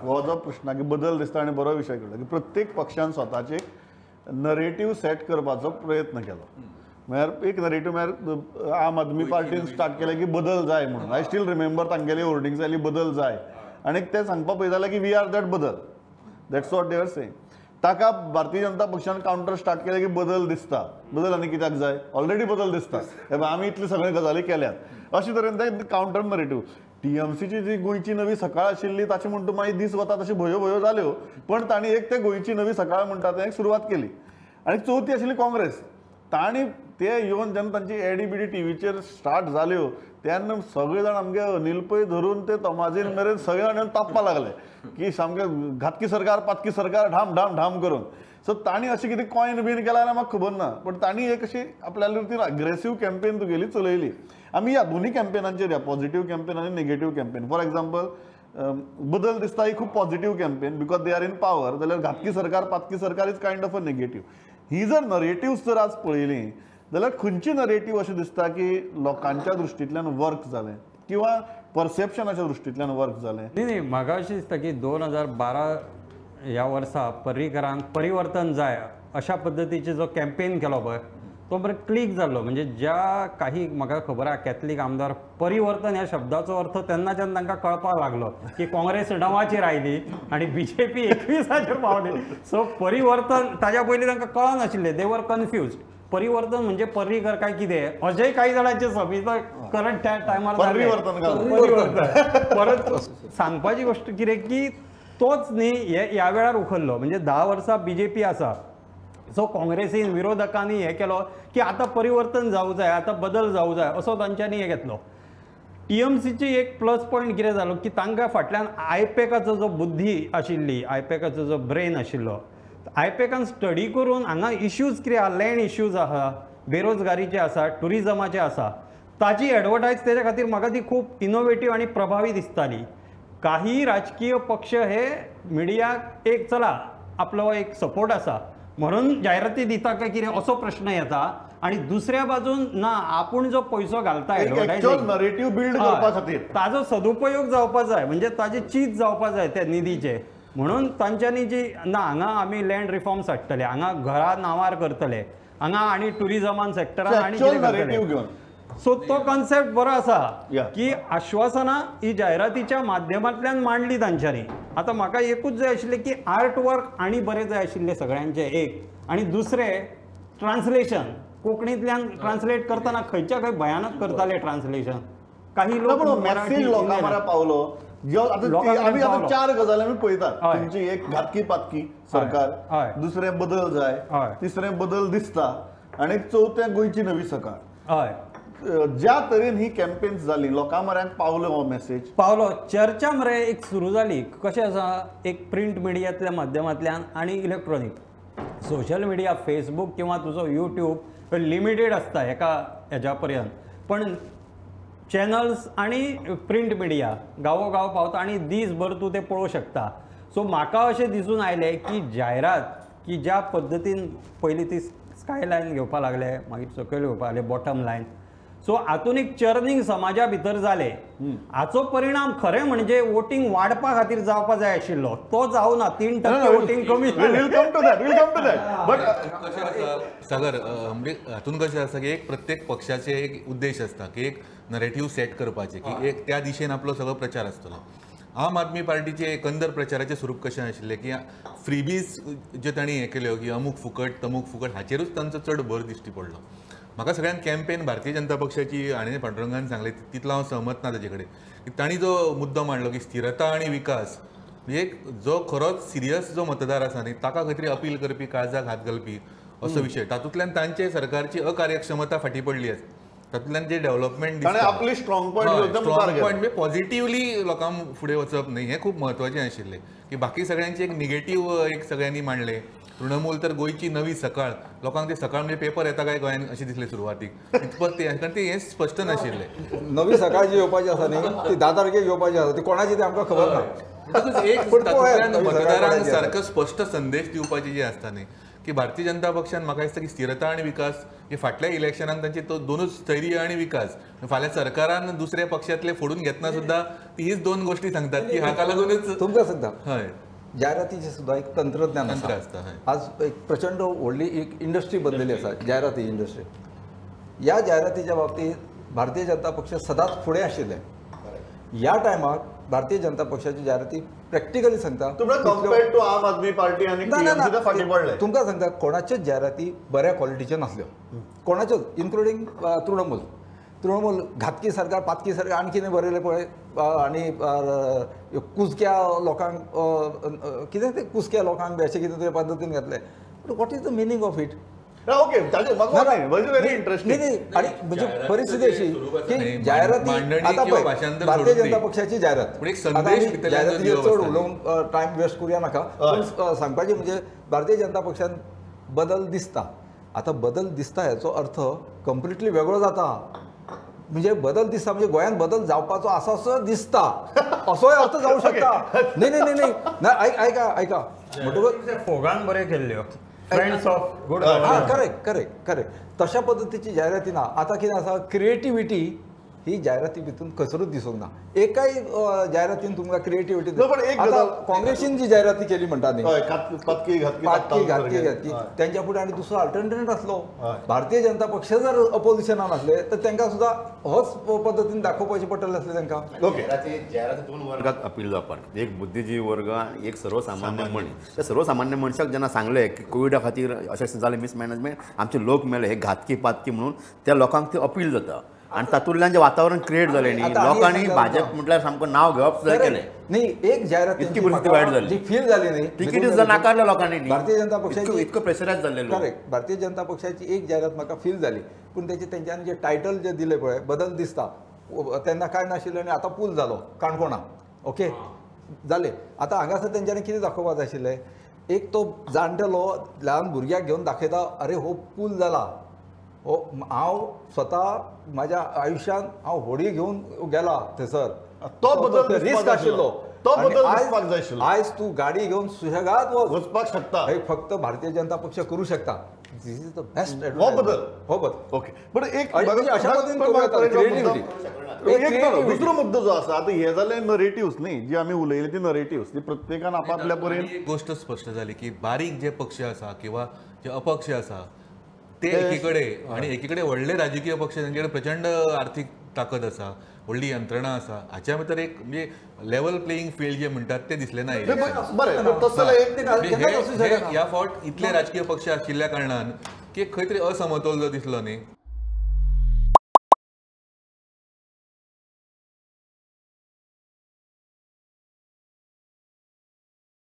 हो जो प्रश्न की बदल दिसता आनी बरो विशय केलो की प्रत्येक पक्षान स्वताचे नरेटीव सेट करपाचो प्रयत्न केलो. म्हळ्यार एक नरेटीव म्हळ्यार आम आदमी पार्टीन स्टार्ट केलें की बदल जाय म्हणून. I still remember तांगेली होर्डिंग्स आयली बदल जाय, आनी ते सांगपा पळयता जाल्यार की we are that बदल, that's what they are saying. ताका भारतीय जनता पक्षान कावंटर स्टार्ट केलें की बदल दिसता, बदल आनी कित्याक जाय, ऑलरेडी बदल दिसता, हे आमी इतले सगळे गजाली केल्यात, अशे तरेन ते कावंटर नरेटीव. टीएमसीची जी गोंयची नवी सकाळ आशिल्ली ताचे म्हणटा मागीर दीस वता तशे भोयो भोयो जाल्यो, पण तांणी एक ते गोंयची नवी सकाळ म्हणटा तें एक सुरवात केली. आनी चवथी आशिल्ली काँग्रेस, तांणी ते येवन जेन्ना तांची एडी बिडी टीव्हीचेर स्टार्ट जाल्यो तेन्ना सगळे जाण आमगे अनिल पै धरून ते तोमाजीन मेरेन सगळे जाण येवन तापपाक लागले की सामके घातकी सरकार पातकी सरकार ढाम ढाम ढाम करून. सो तांणी अशें कितें कॉयन बीन केलां जाल्यार म्हाका खबर ना, पण तांणी एक अशी आपल्या रितीन अग्रेसीव कॅम्पेन तुगेली चलयली. आमी ह्या दोन्ही कॅम्पेनांचेर या, पॉझिटिव्ह कॅम्पेन आनी नेगेटिव्ह कॅम्पेन. फॉर एक्झाम्पल बदल दिसता ही खूब positive campaign because they are in power, जाल्यार घातकी सरकार पातकी सरकार is kind of a negative. ही जर नरेटिव्स जर आज पळयली जाल्यार खंयची नरेटीव अशें दिसता की लोकांच्या दृश्टींतल्यान वर्क जालें किंवा परसेप्शनाच्या दृश्टींतल्यान वर्क जालें? न्ही न्ही, म्हाका अशें दिसता की 2012 ह्या वर्सा पर्रीकरांक परिवर्तन जाय अशा पद्दतीचे जो कॅम्पेन केलो पळय तो बरो क्लीक जाल्लो. म्हणजे ज्या काही म्हाका खबर आहा कॅथलीक आमदार परिवर्तन ह्या शब्दाचो अर्थ तेन्नाच्यान तांकां कळपाक लागलो की काँग्रेस 9चेर आयली आनी बीजेपी 21चेर पावली. सो परिवर्तन ताज्या पयलीं तांकां कळनाशिल्लें, दे वर कन्फ्युज. परिवर्तन म्हणजे पर्रीकर काय कितें अशेंय काही जाणांचे समिता करंट त्या टायमार परिवर्तन. परत सांगपाची गोश्ट कितें की तोच न्ही हे ह्या वेळार उखल्लो. म्हणजे 10 वर्सां बीजेपी आसा, सो काँग्रेसीन विरोधकांनी हे केलो की आतां परिवर्तन जावं जाय, आतां बदल जावं जाय असो तांच्यांनी हे घेतलो. टीएमसीची एक प्लस पॉयंट कितें जालो की तांकां फाटल्यान आयपॅकाचो जो बुद्धी आशिल्ली, आयपॅकाचो जो ब्रेन आशिल्लो, आयपॅकान स्टडी करून हांगा इश्यूज कितें आहा, लँड इश्यूज आहा, बेरोजगारीचे आसा, ट्युरिजमाचे आसा, ताची एडवर्टायज तेज्या खातीर म्हाका ती खूब इनोवेटीव आनी प्रभावी दिसताली. काही राजकीय पक्ष हे मिडियाक एक चला आपलो एक सपोर्ट आसा म्हणून जाहिराती दिता काय कितें असो प्रश्न येता, आनी दुसऱ्या बाजून ना आपूण जो पयसो घालता नरेटीव बिल्ड करपा खातीर ताजो सदुपयोग जावपा जाय, म्हणजे ताजे चीज जावपा जाय त्या निधीचे. म्हणून तांच्यांनी जी ना हांगा आमी लँड रिफॉर्म्स हाडटले, हांगा घरा नांवार करतले, हांगा आनी ट्युरिजमान सेक्टरान आनी कितें करतले. सो तो कॉन्सेप्ट बरो आसा की आश्वासनां ही जायरातीच्या माध्यमांतल्यान मांडली तांच्यांनी. आतां म्हाका एकूच जाय आशिल्लें की आर्ट वर्क आनी बरें जाय आशिल्लें सगळ्यांचें एक, आनी दुसरें ट्रान्सलेशन, कोंकणींतल्यान ट्रान्सलेट करतना खंयच्या खंय भयानक करताले ट्रान्सलेशन. काही लोक मॅसेज लोकां मेरेन पावलो. आमी आतां 4 गजाली आमी पळयतात, तुमची एक घातकी पातकी सरकार, दुसरें बदल जाय, तिसरें बदल दिसता, आनी चवथें गोंयची नवी सकाळ. हय, ज्या तरेन ही कॅम्पेन्स जाली लोकां म्हऱ्यांत पावलो हो मॅसेज पावलो. चर्चा मरे एक सुरू जाली कशें आसा, एक प्रिंट मिडियांतल्या माध्यमांतल्यान आनी इलेक्ट्रॉनीक सोशल मिडिया, फेसबूक किंवा तुजो यूट्यूब लिमिटेड आसता एका हेज्या पर्यंत, पण चॅनल्स आनी प्रिंट मिडिया गांवोगांव पावता आनी दीसभर तूं तें पळोवंक शकता. सो म्हाका अशें दिसून आयलें की जायरात की ज्या पद्दतीन पयलीं ती स्काय लायन घेवपाक लागले, मागीर सकयल घेवपाक लागले बॉटम लायन, सो हातून एक चर्निंग समाजा भितर जालें. हाचो परिणाम खरें म्हणजे वोटींग वाडपा खातीर जावपा जाय आशिल्लो तो जावना, 3% वोटींग कमी. सागर, म्हणजे हातून कशें आसा की एक प्रत्येक पक्षाचे एक उद्देश आसता की एक नरेटीव सेट करपाचें, की एक त्या दिशेन आपलो सगळो प्रचार आसतलो. आम आदमी पार्टीचे एकंदर प्रचाराचें स्वरूप कशें आशिल्लें की फ्रीबीज जे तांणी हें केल्यो की अमूक फुकट तमूक फुकट हाचेरूच तांचो चड भर दिश्टी पडलो. म्हाका सगळ्यान कॅम्पेन भारतीय जनता पक्षाची आनी पांडुरंगान सांगलें तितलो हांव सहमत ना ताजे कडेन. तांणी जो मुद्दो मांडलो की स्थिरता आनी विकास, म्हणजे एक जो खरोच सिरियस जो मतदार आसा न्ही ताका खंय तरी अपील करपी, काळजाक हात घालपी असो विशय. तातूंतल्यान तांचे सरकारची अकार्यक्षमता फाटी पडली आसा, तातूंतल्यान जे डेव्हलपमेंट आपली स्ट्रॉंग पॉयंट म्हणजे पॉझिटिवली लोकांक फुडें वचप न्ही हें खूब म्हत्वाचें आशिल्लें. की बाकी सगळ्यांचे एक निगेटीव एक सगळ्यांनी मांडलें. तृणमूल तर गोंयची नवी सकाळ, लोकांक ते सकाळ म्हणजे पेपर येता काय गोंयान अशें दिसलें सुरवातीक, इतपत ते कारण ते हें स्पश्ट नाशिल्लें. नवी सकाळ जी येवपाची आसा न्ही ती 10 तारखेक येवपाची आसा, ती कोणाची ती आमकां खबर ना. एक तातूंतल्यान मतदारांक सारको स्पश्ट संदेश दिवपाची जी आसता न्ही की भारतीय जनता पक्षान म्हाका दिसता की स्थिरता आनी विकास हे फाटल्या इलेक्शनाक तांचे तो दोनूच स्थैर्य आनी विकास फाल्यां सरकारान दुसऱ्या पक्षांतले फोडून घेतना सुद्दां ती हीच दोन गोष्टी सांगतात की हाका लागूनच तुमकां सांगता हय जायरातीचें सुद्दां एक तंत्रज्ञान आसता. आज एक प्रचंड व्हडली एक इंडस्ट्री बनलेली आसा जायराती इंडस्ट्री. ह्या जायरातीच्या बाबतींत भारतीय जनता पक्ष सदांच फुडें आशिल्ले. ह्या टायमाक भारतीय जनता पक्षाची जायराती प्रॅक्टिकली सांगता कंपेर्ड टू आम आदमी पार्टी आनी फाटीं पडले. तुमकां सांगता कोणाच्योच जायराती बऱ्या क्वॉलिटीच्यो नासल्यो, कोणाच्योच, इन्क्लुडींग तृणमूल. तृणमूल घातकी सरकार पातकी सरकार आनी कितें बरयलें पळय आनी कुसक्या लोकांक कितें तें कुसक्या लोकांक बी अशें कितें तरी पद्दतीन घातलें. What is the meaning of it? Okay, very interesting. आणि म्हणजे परिस्थिती अशी की जायराती आता पळय भारतीय जनता पक्षाची जायरात जायरातीचेर चड उलोवन टायम वेस्ट करुया नाका, पूण सांगपाचें म्हणजे भारतीय जनता पक्षान बदल दिसता. आतां बदल दिसता हेचो अर्थ कंप्लिटली वेगळो जाता. म्हणजे बदल दिसता म्हणजे गोंयांत बदल जावपाचो आसा असो दिसता असोय अर्थ जावं शकता. न्ही न्ही न्ही न्ही आयका आयका म्हणटकच फोगान बऱ्यो केल्ल्यो फ्रेंड्स ऑफ गुड. हां करेक्ट करेक्ट करेक्ट. तशा पद्दतीची जायराती ना. आतां कितें आसा क्रिएटिविटी ही जायराती भितून खंयसरूच दिसूंक ना. एकाय जायरातीन तुमकां क्रिएटिविटी. आतां काँग्रेसीन जी जायराती केली म्हणटा न्ही पातकी घातकी घातकी तेंच्या फुडें आनी दुसरो अल्टरनेट आसलो. भारतीय जनता पक्ष जर अपोजिशनान आसले तर तांकां सुद्दां होच पद्दतीन दाखोवपाचें पडटलें आसलें तांकां. ओके, जायराती दोन वर्गात अपील जावपाक, एक बुद्धिजीवी वर्ग आनी एक सर्वसामान्य मनीस. त्या सर्वसामान्य मनशाक जेन्ना सांगलें की कोविडा खातीर अशें जालें मिसमॅनेजमेंट, आमचे लोक मेले, हे घातकी पातकी म्हणून त्या लोकांक ते अपील जाता आनी तातूंतल्यान जें वातावरण क्रिएट जालें न्ही लोकांनी भाजप म्हटल्यार सामको नांव घेवप सुद्दां केलें न्ही. एक जायरात इतकी परिस्थिती वायट जाली, फील जाली न्ही, तिकीट सुद्दां नाकारल्या लोकांनी. भारतीय जनता पक्षाची इतको प्रेशरायज जाल्ले. करेक्ट, भारतीय जनता पक्षाची एक जायरात म्हाका फील जाली, पूण तेचे तेंच्यांनी जे टायटल जे दिलें पळय बदल दिसता तेन्ना कांय नाशिल्लें आनी आतां पूल जालो काणकोणा. ओके जालें. आतां हांगासर तेंच्यांनी कितें दाखोवपाक जाय आशिल्लें, एक तो जाणटेलो ल्हान भुरग्याक घेवन दाखयता अरे हो पूल जाला, हो हांव स्वता म्हाज्या आयुश्यांत हांव होडी घेवन गेला थंयसर, तो बदल रिस्क आशिल्लो, तो बदल दिसपाक जाय आशिल्लो. आयज तूं गाडी घेवन सुशेगाद वचपाक शकता, हे फक्त भारतीय जनता पक्ष करूं शकता. This is the best हो बदल, हो बदल. ओके, बट एक अशा पद्दतीन क्रिएटिविटी. दुसरो मुद्दो जो आसा आतां हे जाले नरेटिव्स न्ही, जी आमी उलयली ती नरेटिव्स ती प्रत्येकान आपापल्या परेन. एक गोश्ट स्पश्ट जाली की बारीक जे पक्ष आसा किंवा जे अपक्ष आसा ते एकीकडे आणि एकीकडे व्हडले राजकीय पक्ष तांचे कडेन प्रचंड आर्थीक ताकद आसा, व्हडली यंत्रणा आसा, हाच्या भितर एक म्हणजे लेवल प्लेइंग फिल्ड जे म्हणटात ते दिसलें ना. ह्या फावट इतले राजकीय पक्ष आशिल्ल्या कारणान की खंय तरी असमतोल जो दिसलो न्ही.